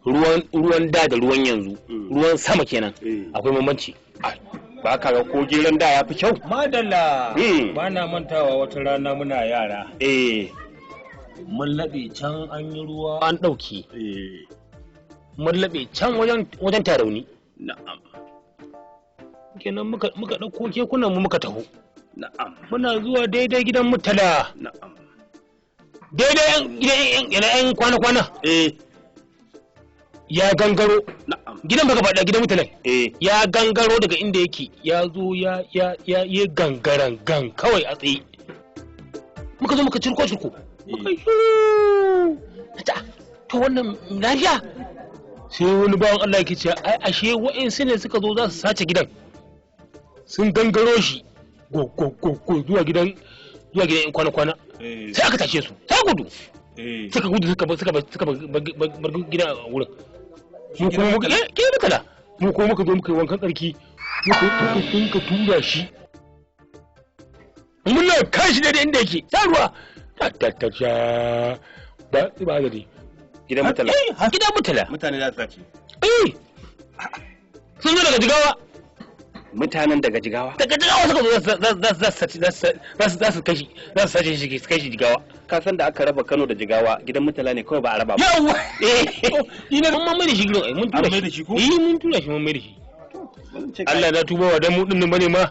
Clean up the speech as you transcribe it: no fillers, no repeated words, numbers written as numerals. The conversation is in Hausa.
Ruwan da da ruwan yanzu, ruwan sama kenan, akwai bambanci. Ba ka ga ko geron da ya fi kyau? Madalla. Ba na mantawa wata rana muna yara. Mun laɓe can an yi ruwa an ɗauke. Mun laɓe can wajen Tarauni. Na'am. Kenan muka ɗauko kekunan mu muka taho. Na'am. Muna zuwa daidai gidan Murtala. Na'am. Daidai gidan yan kwana-kwana. Ya gangaro. Na'am. Gidan baka faɗa gidan Murtala. Ya gangaro daga inda yake, ya zo ya ya ya ya gangaran gan kawai a tsaye. Muka zo muka cirko cirko. Muka shiru. To wannan lafiya? Sai wani bawan Allah yake cewa ai ashe wa'insu ne suka zo za su sace gidan. Sun gangaro shi go go go go zuwa gidan yan kwana-kwana. Sai aka tashe su, sai gudu. Suka gudu suka bar gidan a wurin. Mu kuma muka gidan. Mu kuma muka zo muka yi wankan tsarki, muka tura shi. Muna kashi daidai inda yake, sa ruwa. Ta ta ta ba ba gari. Gidan Murtala. Gidan Murtala. Mutane za su sace. Sun zo daga Jigawa. Mutanen daga Jigawa. Daga Jigawa suka zo za su kashi za su sace shi su kai shi Jigawa. Ka san da aka raba Kano da Jigawa, gidan Murtala ne kawai ba a raba ba. Yawwa. Ina mun mai da shi gidan ai mun tura shi. An mai da shi ko? Eh mun tura shi mun mai da shi. Allah na tuba wa dan mu dinnan bane ma.